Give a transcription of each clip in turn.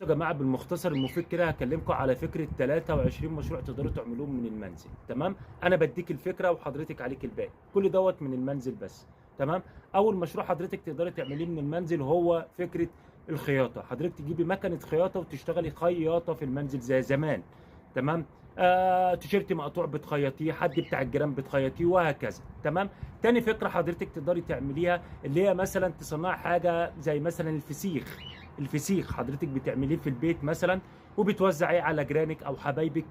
جماعة بالمختصر المفيد كده هكلمكم على فكرة 23 مشروع تقدروا تعملوهم من المنزل. تمام، انا بديك الفكرة وحضرتك عليك الباقي، كل دوت من المنزل بس. تمام، اول مشروع حضرتك تقدري تعمليه من المنزل هو فكرة الخياطة. حضرتك تجيبي مكنه خياطة وتشتغلي خياطة في المنزل زي زمان. تمام، تيشيرت مقطوع بتخيطيه، حد بتاع الجيران بتخيطيه، وهكذا. تمام، تاني فكرة حضرتك تقدري تعمليها اللي هي مثلا تصنعي حاجة زي مثلا الفسيخ. الفسيخ حضرتك بتعمليه في البيت مثلا وبتوزعيه على جيرانك او حبايبك،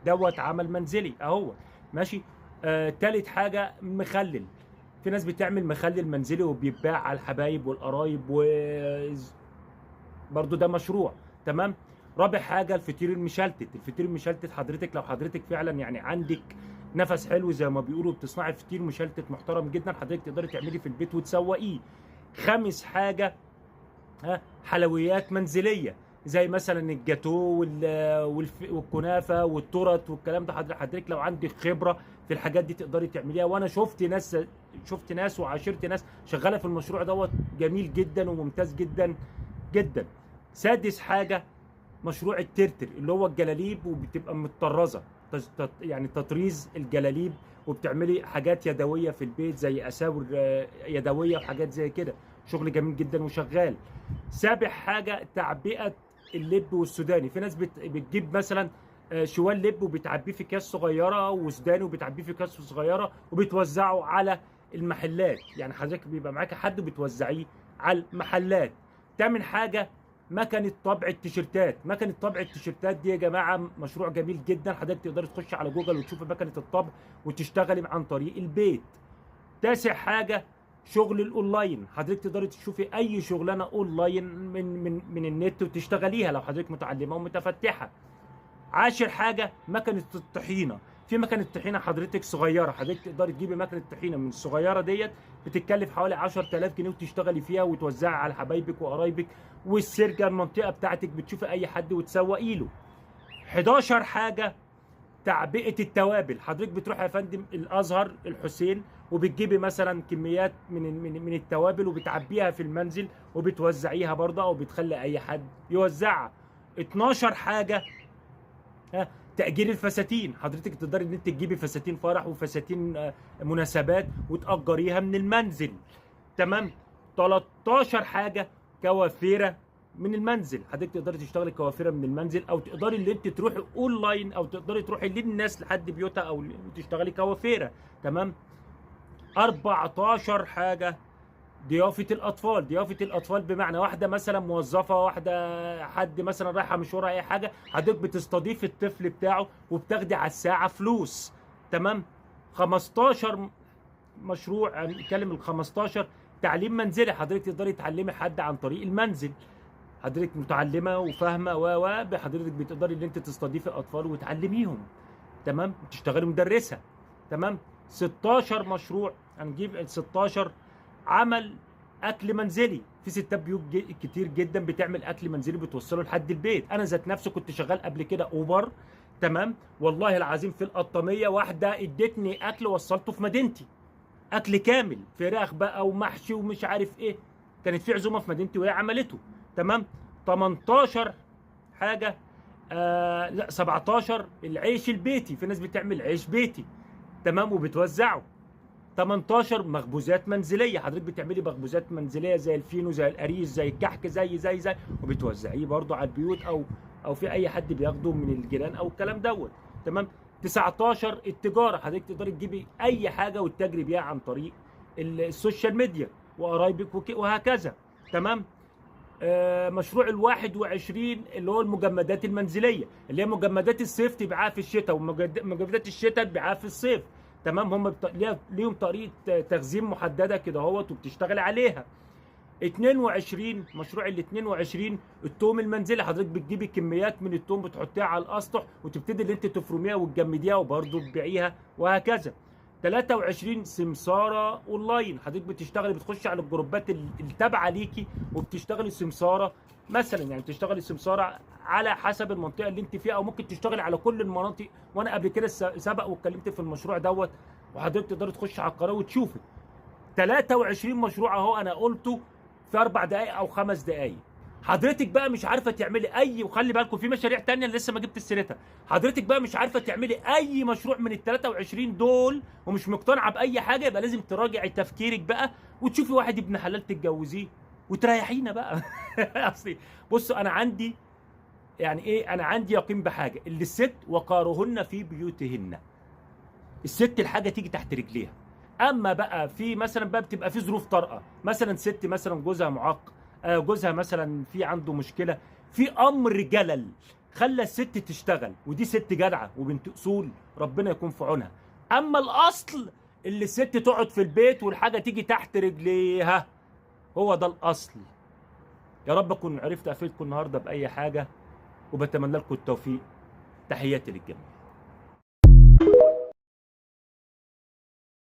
دوت عمل منزلي اهو، ماشي. تالت حاجة مخلل. في ناس بتعمل مخلل منزلي وبيتباع على الحبايب والقرايب، و برضو ده مشروع. تمام، رابع حاجة الفطير المشلتت. الفطير المشلتت حضرتك لو حضرتك فعلا يعني عندك نفس حلو زي ما بيقولوا، بتصنعي فطير مشلتت محترم جدا، حضرتك تقدري تعملي في البيت وتسوقيه. خامس حاجة حلويات منزلية زي مثلا الجاتو والكنافه والتورت والكلام ده. حضرتك لو عندك خبره في الحاجات دي تقدري تعمليها. وانا شفت ناس وعاشرت ناس شغالة في المشروع دوت، جميل جدا وممتاز جدا جدا. سادس حاجة مشروع الترتر اللي هو الجلاليب، وبتبقى متطرزه، يعني تطريز الجلاليب، وبتعملي حاجات يدوية في البيت زي اساور يدوية وحاجات زي كده، شغل جميل جدا وشغال. سابع حاجة تعبئة اللب والسوداني. في ناس بتجيب مثلا شوال لب وبتعبيه في اكياس صغيرة، وسوداني وبتعبيه في اكياس صغيرة وبتوزعه على المحلات. يعني حضرتك بيبقى معاك حد وبتوزعيه على المحلات. تامن حاجة مكنه طبع التيشيرتات. مكنه طبع التيشيرتات دي يا جماعة مشروع جميل جدا، حضرتك تقدري تخش على جوجل وتشوفي مكنه الطبع وتشتغلي عن طريق البيت. تاسع حاجة شغل الاونلاين. حضرتك تقدري تشوفي اي شغلانة اونلاين من من من النت وتشتغليها لو حضرتك متعلمة ومتفتحه. عاشر حاجة مكنه الطحينه. في مكنه طحينه حضرتك صغيرة، حضرتك تقدري تجيبي مكنه طحينه من الصغيرة ديت بتتكلف حوالي 10000 جنيه وتشتغلي فيها وتوزعها على حبايبك وقرايبك والسرجه المنطقة بتاعتك، بتشوفي اي حد وتسوقي له. 11 حاجة تعبئة التوابل. حضرتك بتروح يا فندم الازهر الحسين وبتجيبي مثلا كميات من من من التوابل وبتعبيها في المنزل وبتوزعيها برضه، او بتخلي اي حد يوزعها. 12 حاجة تأجير الفساتين. حضرتك تقدري ان انت تجيبي فساتين فرح وفساتين مناسبات وتأجريها من المنزل. تمام. 13 حاجة كوافيرة من المنزل. حضرتك تقدري تشتغلي كوافيرة من المنزل، او تقدري ان انت تروحي اونلاين، او تقدري تروحي للناس لحد بيوتها، او تشتغلي كوافيرة. تمام. 14 حاجة ضيافة الأطفال. ضيافة الأطفال بمعنى واحدة مثلا موظفة، واحدة حد مثلا رايحة مشوار أي حاجة، حضرتك بتستضيف الطفل بتاعه وبتاخدي على الساعة فلوس. تمام. 15 مشروع، هنتكلم ال 15 تعليم منزلي. حضرتك تقدري تعلمي حد عن طريق المنزل، حضرتك متعلمة وفاهمة و حضرتك بتقدري إن أنت تستضيفي أطفال وتعلميهم. تمام، تشتغلي مدرسة. تمام. 16 مشروع، هنجيب ال 16 عمل اكل منزلي. في ستات بيوت كتير جدا بتعمل اكل منزلي بتوصله لحد البيت. انا ذات نفسي كنت شغال قبل كده اوبر. تمام، والله العظيم في القطاميه واحدة ادتني اكل وصلته في مدينتي، اكل كامل، فراخ بقى ومحشي ومش عارف ايه، كانت في عزومة في مدينتي وهي عملته. تمام. 18 حاجة، لا 17 العيش البيتي. في ناس بتعمل عيش بيتي، تمام، وبتوزعه. 18 مخبوزات منزلية. حضرتك بتعملي مخبوزات منزلية زي الفينو، زي القريش، زي الكحك، زي زي زي، وبتوزعيه برضو على البيوت او في اي حد بياخده من الجيران او الكلام دوت. تمام. 19 التجارة. حضرتك تقدري تجيبي اي حاجة وتتاجري بيها عن طريق ال social media وقرايبك وهكذا. تمام. مشروع 21 اللي هو المجمدات المنزلية، اللي هي مجمدات الصيف تبيعها في الشتاء، ومجمدات الشتاء تبيعها في الصيف. تمام، هم ليهم طريقه تخزين محددة كده اهوت وبتشتغل عليها. 22 مشروع ال 22 التوم المنزلي. حضرتك بتجيبي كميات من التوم بتحطيها على الاسطح وتبتدي اللي انت تفرميها وتجمديها وبرده تبيعيها وهكذا. 23 سمساره اونلاين. حضرتك بتشتغلي، بتخشي على الجروبات التابعة ليكي وبتشتغلي سمساره مثلا، يعني بتشتغلي سمساره على حسب المنطقة اللي انت فيها، او ممكن تشتغلي على كل المناطق. وانا قبل كده سبق واتكلمت في المشروع دوت، وحضرتك تقدري تخش على القناة وتشوفي. 23 مشروع اهو انا قلته في 4 دقائق او 5 دقائق. حضرتك بقى مش عارفه تعملي اي، وخلي بالكم في مشاريع تانية لسه ما جبت سيرتها، حضرتك بقى مش عارفه تعملي اي مشروع من ال 23 دول ومش مقتنعة باي حاجة، يبقى لازم تراجعي تفكيرك بقى وتشوفي واحد ابن حلال تتجوزيه وتريحينا بقى. اصلي بصوا انا عندي يعني ايه، انا عندي يقين بحاجة، اللي الست وقارهن في بيوتهن، الست الحاجة تيجي تحت رجليها. اما بقى في مثلا بقى بتبقى في ظروف طارئة، مثلا ست مثلا جوزها معاق، جوزها مثلا في عنده مشكلة، في امر جلل خلى الست تشتغل، ودي ست جدعه وبنت اصول ربنا يكون في عونها. اما الاصل اللي الست تقعد في البيت والحاجة تيجي تحت رجليها، هو ده الاصل. يا رب اكون عرفت افيدكم النهارده باي حاجة، وبتمنى لكم التوفيق. تحياتي للجميع.